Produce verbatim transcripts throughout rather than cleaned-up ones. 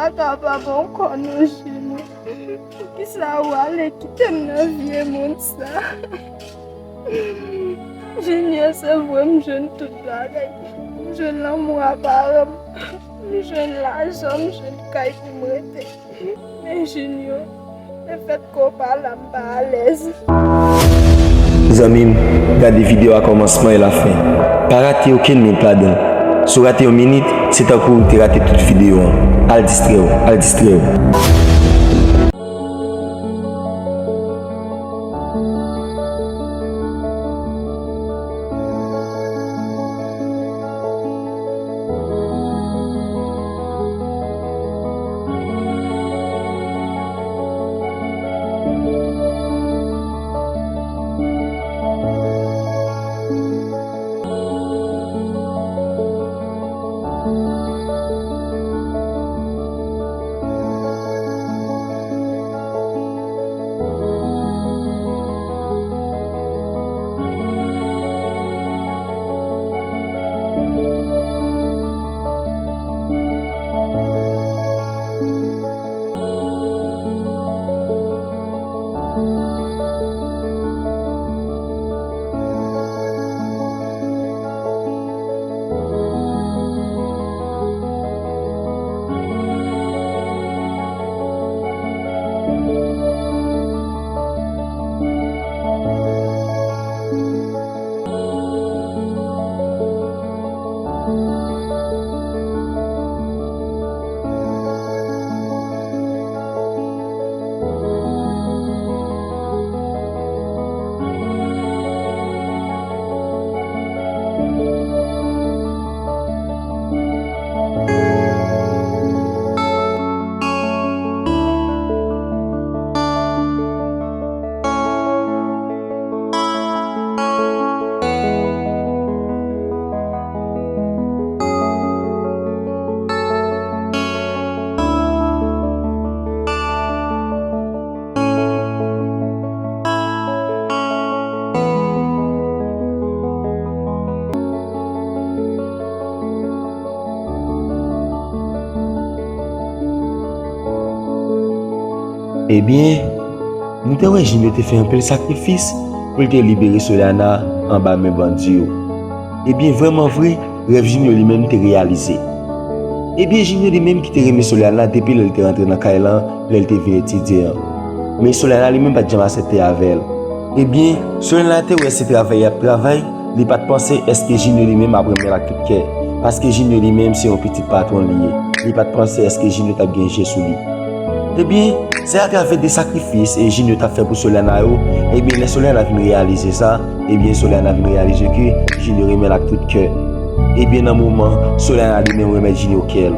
Ata pa bon kò nou, Junior. Poukisa ou ale kite m nan vye mond sa? Junior, se vre m jwenn tout bagay. M jwenn lanmou a paran m. M jwenn lajan, m jwenn kay pou m rete. Men Junior, lefètke w pa la, m pa alèz. Zanmi m, gade videyo a kòmansman e lafen. Pa rate okenn minit ladan l. Si w rate yon minit, se tankou w te rate tout videyo an. Al distrè w, al distrè w. Ebyen, nou te wè Junior te fè anpil sakrifis pou l te libere Soliana anba men bandi yo. Ebyen, vrèman vre, rèv Junior li menm te reyalize. Ebyen, Junior li menm ki te renmen Soliana depi lè l te rantre nan kay lan, lè l te vin etidye an. Men Soliana li menm pa t janm aksepte avè l. Ebyen, Soliana te wè se travay y ap travay, li pa t panse èske Junior li menm ap renmen l ak tout kè, paske Junior li menm se yon pitit patwon li ye. Li pa t panse èske Junior t ap gen je sou li. Ebyen, se atravè de sakrifis e Junior t ap fè pou Soliana yo, ebyen, lè Soliana vin reyalize sa, ebyen, Soliana vin reyalize ke Junior renmen l ak tout kè. Ebyen, nan moman, Soliana li menm remèt Junior kè l.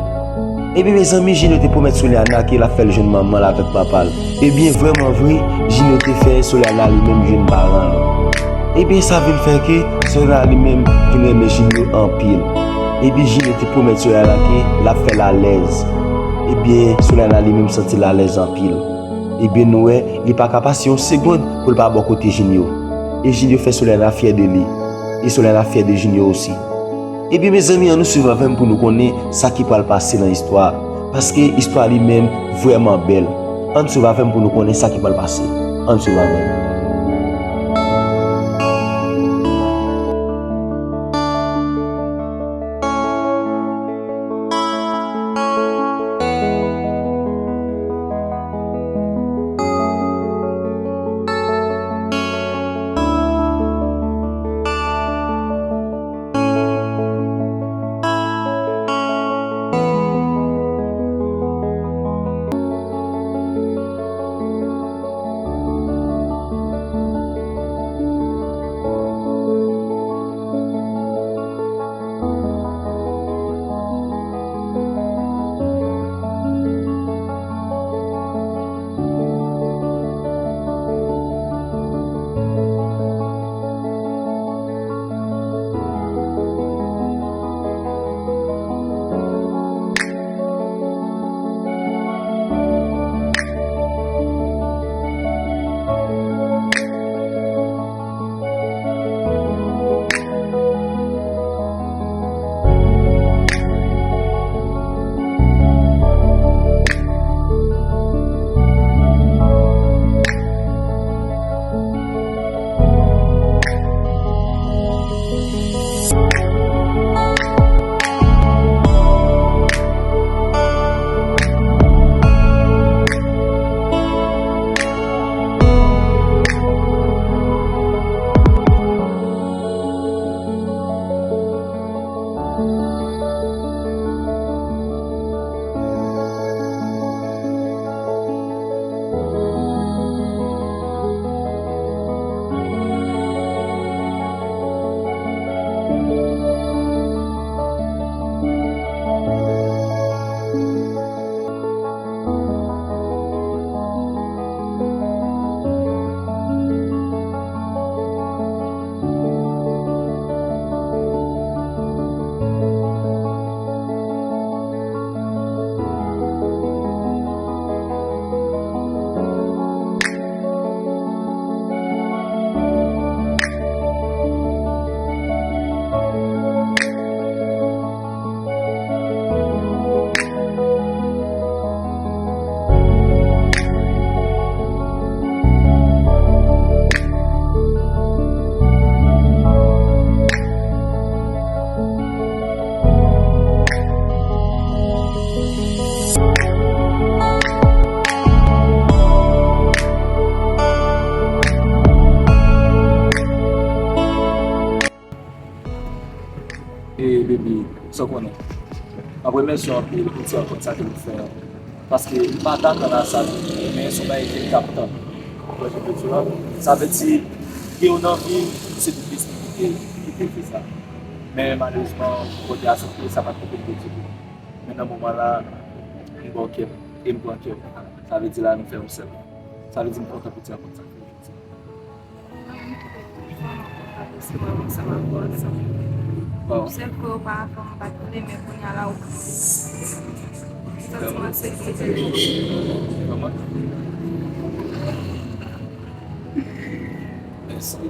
Ebyen, mezanmi, Junior te pwomèt Soliana ke l ap fè l jwenn manman l avèk papa l. Ebyen, vrèman vre, Junior te fè Soliana li menm jwenn paran l. Ebyen, sa vin fè ke Soliana li menm vin renmen Junior anpil. Ebyen, Junior te pwomèt Soliana ke l ap fè l alèz. Ebyen, Soliana li menm santi l alèz anpil. Ebyen, nou wè, li pa ka pase yon segonn pou l pa bò kote Junior. E Junior fè Soliana fyè de li. E Soliana fyè de Junior osi. Ebyen, mezanmi, ann nou swiv avè m pou nou konnen sa ki pral pase nan istwa a. Paske istwa a li menm vrèman bèl. Ann swiv avè m pou nou konnen sa ki pral pase. Ann swiv avè m. E, baby, sa w konnen. M ap remèsye w anpil pou ti rankont sa ke nou fè an. Paske m pa t atann a sa tou, men se yon bagay ke m t ap tann. Ou konprann sa m vle di w la? Sa vle di, gen yon anvi, se tout lespri ki te, ki te fè sa. Men malerezman, kote a sot, sa pa t konplete ditou. Men nan moman la, m ba w kè m, e m pran kè w. Sa vle di la, nou fè yon sèl. Sa vle di m kontan pou ti rankont sa. Mwen menm tou, m vrèman kontan de resevwa w ansanm ak ou ansanm. Bon. Sèl fwa oparavan m pa t vle, men kounye a la ou pran. Santiman sekirite. Kòman? Mèsi.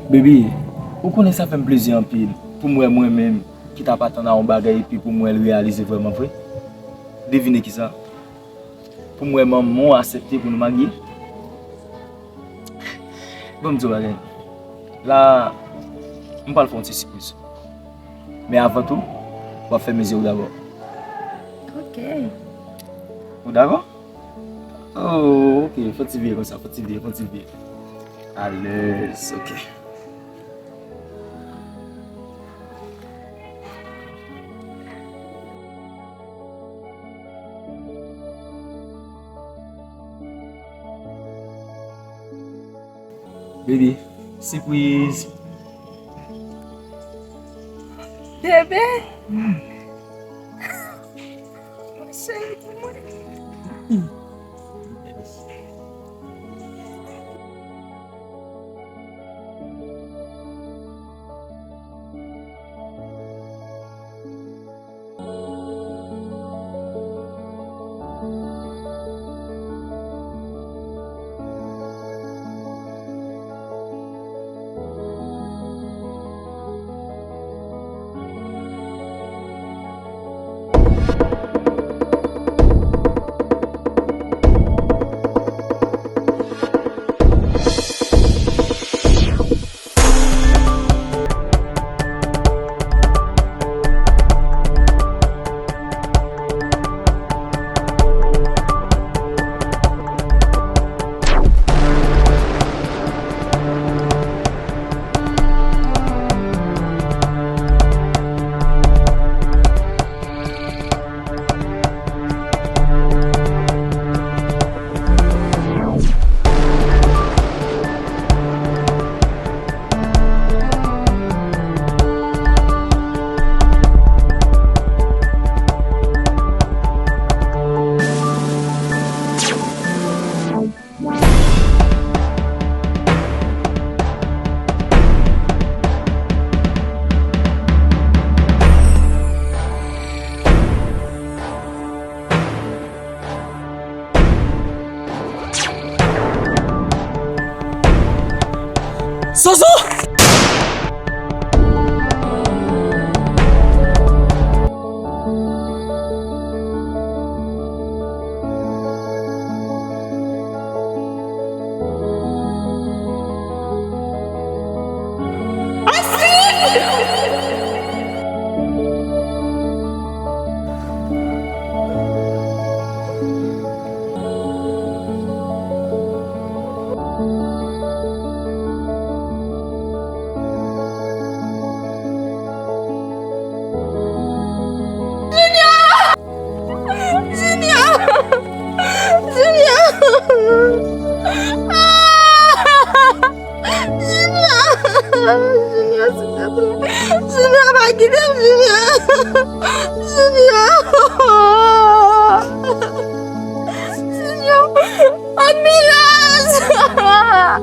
Baby, ou konnen sa fè m plezi anpil pou m wè mwen menm ki t ap atann a yon bagay epi pou m wè l reyalize vrèman vre. Devine kisa? Pou m wè manman w aksepte pou nou marye. Ban m di w bagay. La, m pral fè yon ti sipriz. Men avan tou, w ap fèmen zye w dabò. Ok. Ou dakò? Oh, ok. Fè ti vire konsa, fè ti vire, fè ti vire. Alèz, ok. Baby, sipriz. Bebe. Mon cheri pou mwen. Soso! Junior! Junior! Junior! Ah! Junior! Junior, silteplè. Junior, pa kite m, Junior. Junior. Junior. Admirez. Manman.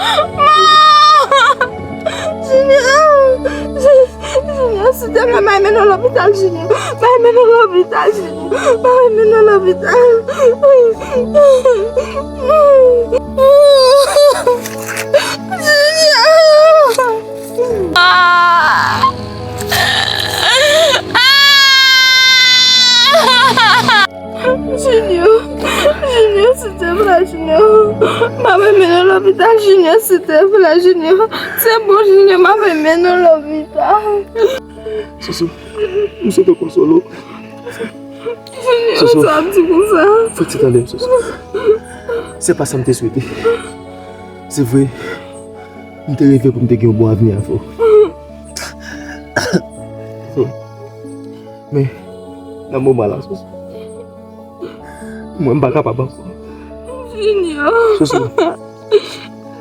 Manman. Junior. Junior, silteplè, m ap mennen w lopital, Junior. M ap mennen w lopital, Junior. M ap mennen w lopital. Junior! Ah! Ah! Junior, Junior, silteplè, Junior. M ap mennen w lopital, Junior, silteplè, Junior. Se bon, Junior, m ap mennen w lopital. Soso, m swete w konsole w. Junior, Soso, sa ap di konsa? Fò ti tande m, Soso. Se pa sa m te swete. Se vre, m te reve pou m te gen yon bon avni avè w. Men, nan moman la, Soso, mwen, m pa kapab ankò. Junior. Soso.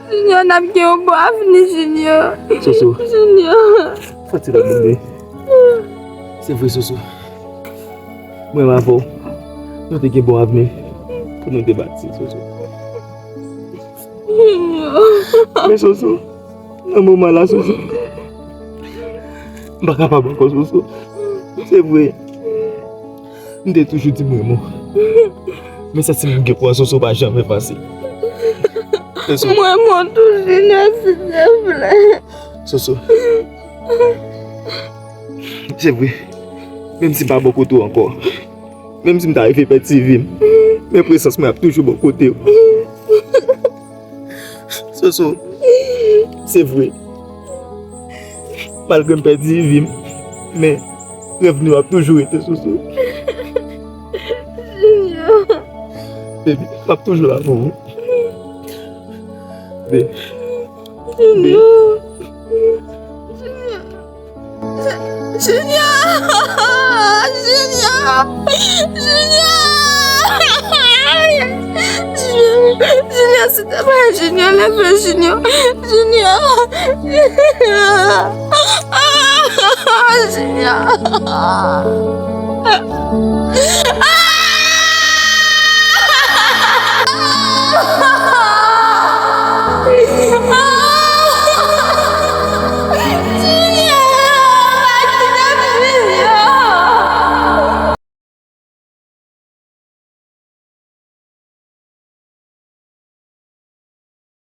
Junior, n ap gen yon bon avni, Junior. Soso. Junior. Fò ti tande m. Se vre, Soso. Mwen avè w, nou te gen bon avni pou nou te bati, Soso. Men Soso, nan moman la, Soso, m pa kapab ankò, Soso. Se vre, m te toujou di m renmen w. Men santiman m gen pou ou, Soso, pa janm efase. Soso. M renmen w tou, Junior, silteplè. Soso. Se vre. Menm si m pa bò kote w ankò, menm si m ta rive pèdi vi m, men prezans mwen ap toujou bò kote w. Soso, se vre. Malgre m pèdi vi m, men rèv nou ap toujou rete, Soso. Junior. Baby, m ap toujou la pou ou. Baby. Junior. Junior. Junior! Junior! Junior! Junior, silteplè, Junior, leve, Junior! Junior! Junior!